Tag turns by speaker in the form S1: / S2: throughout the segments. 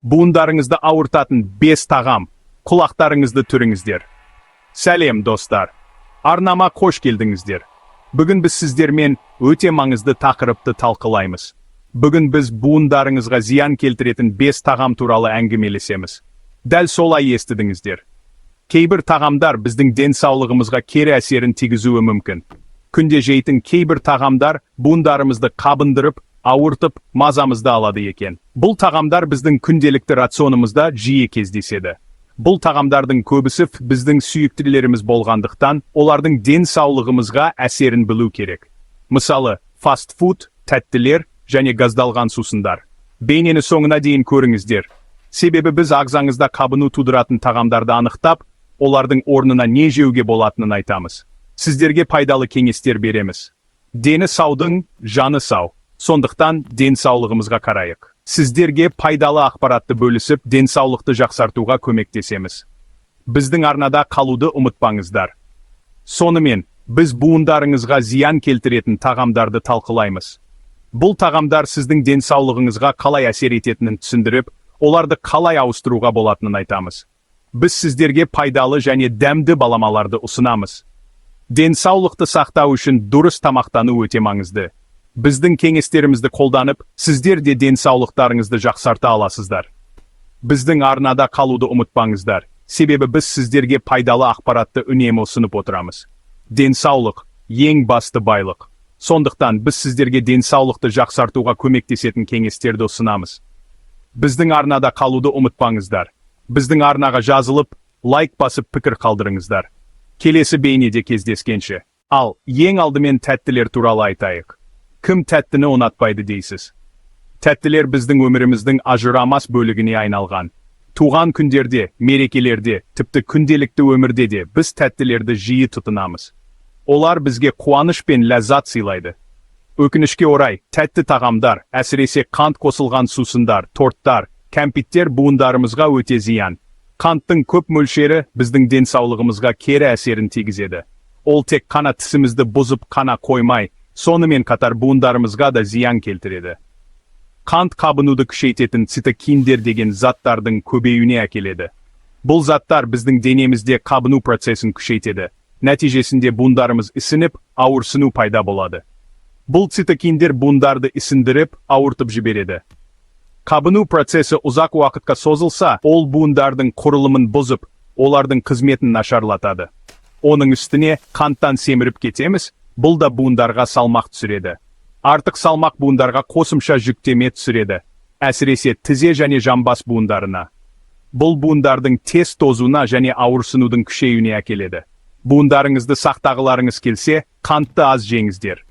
S1: Буындарыңызды ауыртатын 5 тағам. Құлақтарыңызды түріңіздер. Сәлем, достар. Арнама қош келдіңіздер. Бүгін біз сіздермен өте маңызды тақырыпты талқылаймыз. Бүгін біз буындарыңызға зиян келтіретін 5 тағам туралы әңгімелесеміз. Дәл солай естідіңіздер. Кейбір тағамдар біздің денсаулығымызға кері әсерін тигізуі мүмкін. Күнде жейтін кейбір тағамдар буындарымызды қабындырып, ауыртып, мазамызды алады екен. Бұл тағамдар біздің күнделікті рационымызда жиі кездеседі. Бұл тағамдардың көбісі біздің сүйіктілеріміз болғандықтан, олардың денсаулығымызға әсерін білу керек. Мысалы, фастфуд, тәттілер және газдалған сусындар. Бейнені соңына дейін көріңіздер. Себебі біз ағзаңызда қабыну тудыратын тағамдарды анықтап, олардың орнына не жеуге болатынын айтамыз. Сіздерге пайдалы кеңестер береміз. Дені саудың жаны сау. Сондықтан денсаулығымызға қарайық. Сіздерге пайдалы ақпаратты бөлісіп, денсаулықты жақсартуға көмектесеміз. Біздің арнада қалуды ұмытпаңыздар. Сонымен, біз буындарыңызға зиян келтіретін тағамдарды талқылаймыз. Бұл тағамдар сіздің денсаулығыңызға қалай әсер ететінін түсіндіріп, оларды қалай ауыстыруға болатынын айтамыз. Біз сіздерге пайдалы және дәмді баламаларды ұсынамыз. Денсаулықты сақтау үшін дұрыс тамақтану өте маңызды. Біздің кеңестерімізді қолданып, сіздер де денсаулықтарыңызды жақсарта аласыздар. Біздің арнада қалуды ұмытпаңыздар. Себебі біз сіздерге пайдалы ақпаратты үнемі ұсынып отырамыз. Денсаулық ең басты байлық. Сондықтан біз сіздерге денсаулықты жақсартуға көмектесетін кеңестерді ұсынамыз. Біздің арнада қалуды ұмытпаңыздар. Біздің арнаға жазылып, лайк басып, пікір қалдырыңыздар. Келесі бейнеде кездескенше. Ал, ең алдымен тәттілер туралы айтайық. Кім тәттіні ұнатпайды дейсіз? Тәттілер біздің өміріміздің ажырамас бөлігіне айналған. Туған күндерде, мерекелерде, тіпті күнделікті өмірде де біз тәттілерді жиі тұтынамыз. Олар бізге қуаныш пен ләззат сыйлайды. Өкінішке орай, тәтті тағамдар, әсіресе қант қосылған сусындар, торттар, кәмпиттер буындарымызға өте зиян. Қанттың көп мөлшері біздің денсаулығымызға кері әсерін тигізеді. Ол тек қана тісімізді бұзып қана қоймай, сонымен қатар буындарымызға да зиян келтіреді. Қант қабынуды күшейтетін цитокиндер деген заттардың көбеюіне әкеледі. Бұл заттар біздің денемізде қабыну процесін күшейтеді. Нәтижесінде буындарымыз ісініп, ауырсыну пайда болады. Бұл цитокиндер буындарды ісіндіріп, ауыртып жібереді. Қабыну процесі ұзақ уақытқа созылса, ол буындардың құрылымын бұзып, олардың қызметін нашарлатады. Оның үстіне қанттан семіріп кетеміз, бұл да буындарға салмақ түсіреді. Артық салмақ буындарға қосымша жүктеме түсіреді, әсіресе тізе және жамбас буындарына. Бұл буындардың тез тозуына және ауырсынудың күшеюіне әкеледі. Буындарыңызды сақтағыларыңыз келсе, қантты аз жеңіздер.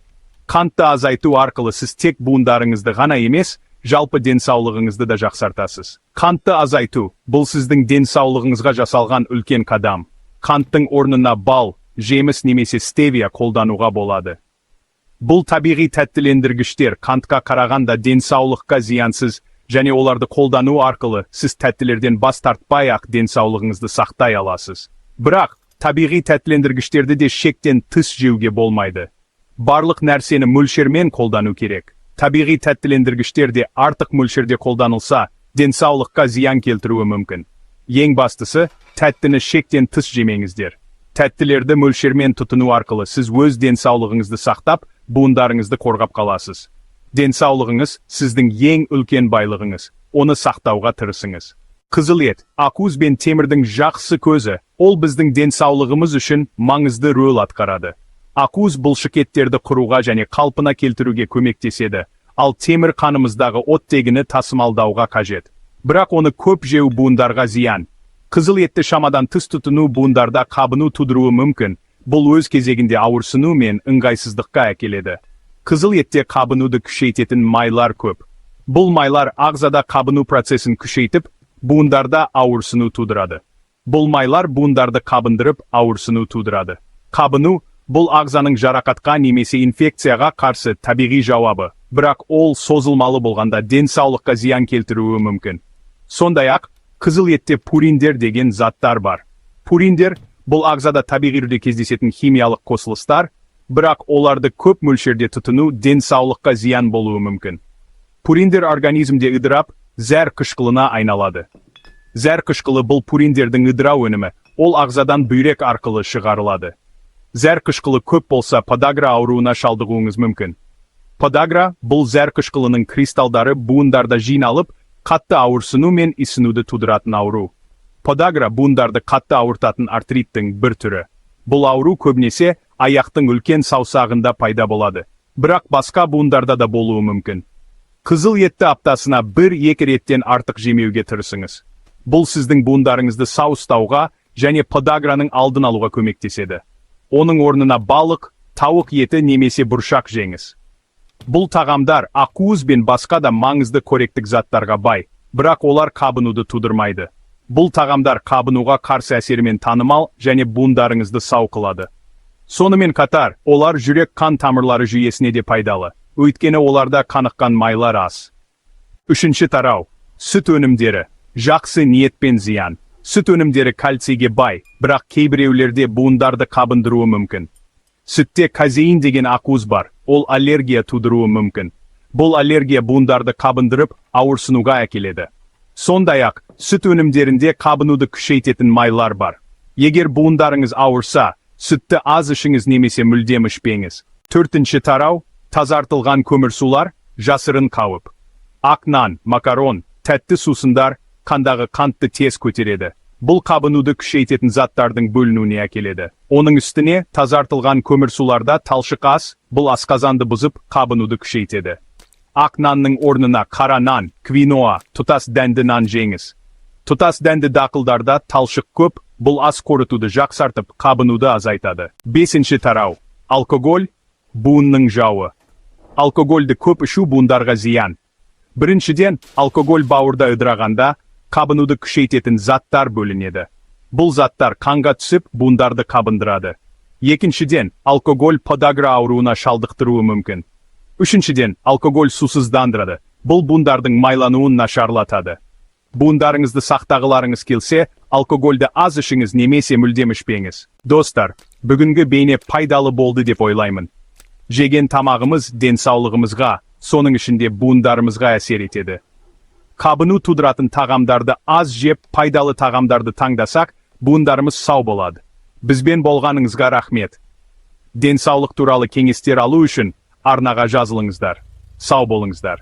S1: Қантты азайту арқылы сіз тек буындарыңызды ғана емес, жалпы денсаулығыңызды да жақсартасыз. Қантты азайту бұл сіздің денсаулығыңызға жасалған үлкен қадам. Қанттың орнына бал, жеміс немесе стевия қолдануға болады. Бұл табиғи тәттілендіргіштер қантқа қарағанда денсаулыққа зиянсыз және оларды қолдану арқылы сіз тәттілерден бас тартпай-ақ денсаулығыңызды сақтай аласыз. Бірақ табиғи тәттілендіргіштерді де шектен тыс жеуге болмайды. Барлық нәрсені мөлшермен қолдану керек. Табиғи тәттілендіргіштер де артық мөлшерде қолданылса, денсаулыққа зиян келтіруі мүмкін. Ең бастысы, тәттіні шектен тыс жемеңіздер. Тәттілерді мөлшермен тұтыну арқылы сіз өз денсаулығыңызды сақтап, буындарыңызды қорғап қаласыз. Денсаулығыңыз сіздің ең үлкен байлығыңыз. Оны сақтауға тырысыңыз. Қызыл ет ақуыз бен темірдің жақсы көзі. Ол біздің денсаулығымыз үшін маңызды рөл атқарады. Ақуыз бұлшықеттерді құруға және қалпына келтіруге көмектеседі, ал темір қанымыздағы оттегіні тасымалдауға қажет. Бірақ оны көп жеу буындарға зиян. Қызыл етті шамадан тыс тұтыну буындарда қабыну тудыруы мүмкін. Бұл өз кезегінде ауырсыну мен ыңғайсыздыққа әкеледі. Қызыл етте қабынуды күшейтетін майлар көп. Бұл майлар ағзада қабыну процесін күшейтіп, буындарда ауырсыну тудырады. Бұл майлар буындарды қабындырып, ауырсыну тудырады. Қабыну бұл ағзаның жарақатқа немесе инфекцияға қарсы табиғи жауабы, бірақ ол созылмалы болғанда денсаулыққа зиян келтіруі мүмкін. Сондай-ақ, қызыл етте пуриндер деген заттар бар. Пуриндер бұл ағзада табиғи түрде кездесетін химиялық қосылыстар, бірақ оларды көп мөлшерде тұтыну денсаулыққа зиян болуы мүмкін. Пуриндер организмде ыдырап, зәр қышқылына айналады. Зәр қышқылы — бұл пуриндердің ыдырау өнімі, ол ағзадан бүйрек арқылы шығарылады. Зәр қышқылы көп болса, подагра ауруына шалдығуыңыз мүмкін. Подагра — бұл зәр қышқылының кристалдары буындарда жиналып, қатты ауырсыну мен ісінуді тудыратын ауру. Подагра — буындарды қатты ауыртатын артриттің бір түрі. Бұл ауру көбінесе аяқтың үлкен саусағында пайда болады. Бірақ басқа буындарда да болуы мүмкін. Қызыл етті аптасына бір-екі реттен артық жемеуге тырысыңыз. Бұл сіздің буындарыңызды сау ұстауға және подаграның алдын алуға көмектеседі. Оның орнына балық, тауық еті немесе бұршақ жеңіз. Бұл тағамдар ақуыз бен басқа да маңызды қоректік заттарға бай, бірақ олар қабынуды тудырмайды. Бұл тағамдар қабынуға қарсы әсерімен танымал және буындарыңызды сау қылады. Сонымен қатар, олар жүрек қан тамырлары жүйесіне де пайдалы, өйткені оларда қаныққан майлар аз. Үшінші тарау. Сүт өнімдері. Жақсы ниетпен зиян. Сүт өнімдері кальцийге бай, бірақ кейбіреулерде буындарды қабындыруы мүмкін. Сүтте казеин деген ақуыз бар, ол аллергия тудыруы мүмкін. Бұл аллергия буындарды қабындырып, ауырсынуға әкеледі. Сондай-ақ, сүт өнімдерінде қабынуды күшейтетін майлар бар. Егер буындарыңыз ауырса, сүтті аз ішіңіз немесе мүлдем ішпеңіз. Төртінші тарау, тазартылған көмірсулар, жасырын қауіп. Ақ нан, макарон, тәтті сусындар қандағы қантты тез көтереді. Бұл қабынуды күшейтетін заттардың бөлінуіне әкеледі. Оның үстіне тазартылған көмірсуларда талшық аз, бұл асқазанды бұзып, қабынуды күшейтеді. Ақ нанның орнына қара нан, квиноа, тұтас дәнді нан жеңіз. Тұтас дәнді дақылдарда талшық көп, бұл ас қорытуды жақсартып, қабынуды азайтады. Бесінші тарау. Алкоголь — буынның жауы. Алкогольді көп ішу буындарға зиян. Біріншіден, алкоголь бауырда ыдырағанда, қабынуды күшейтетін заттар бөлінеді. Бұл заттар қанға түсіп, буындарды қабындырады. Екіншіден, алкоголь подагра ауруына шалдықтыруы мүмкін. Үшіншіден, алкоголь сусыздандырады. Бұл буындардың майлануын нашарлатады. Буындарыңызды сақтағыларыңыз келсе, алкогольді аз ішіңіз немесе мүлдем ішпеңіз. Достар, бүгінгі бейне пайдалы болды деп ойлаймын. Жеген тамағымыз денсаулығымызға, соның ішінде буындарымызға әсер етеді. Қабыну тудыратын тағамдарды аз жеп, пайдалы тағамдарды таңдасақ, буындарымыз сау болады. Бізбен болғаныңызға рахмет. Денсаулық туралы кеңестер алу үшін арнаға жазылыңыздар. Сау болыңыздар.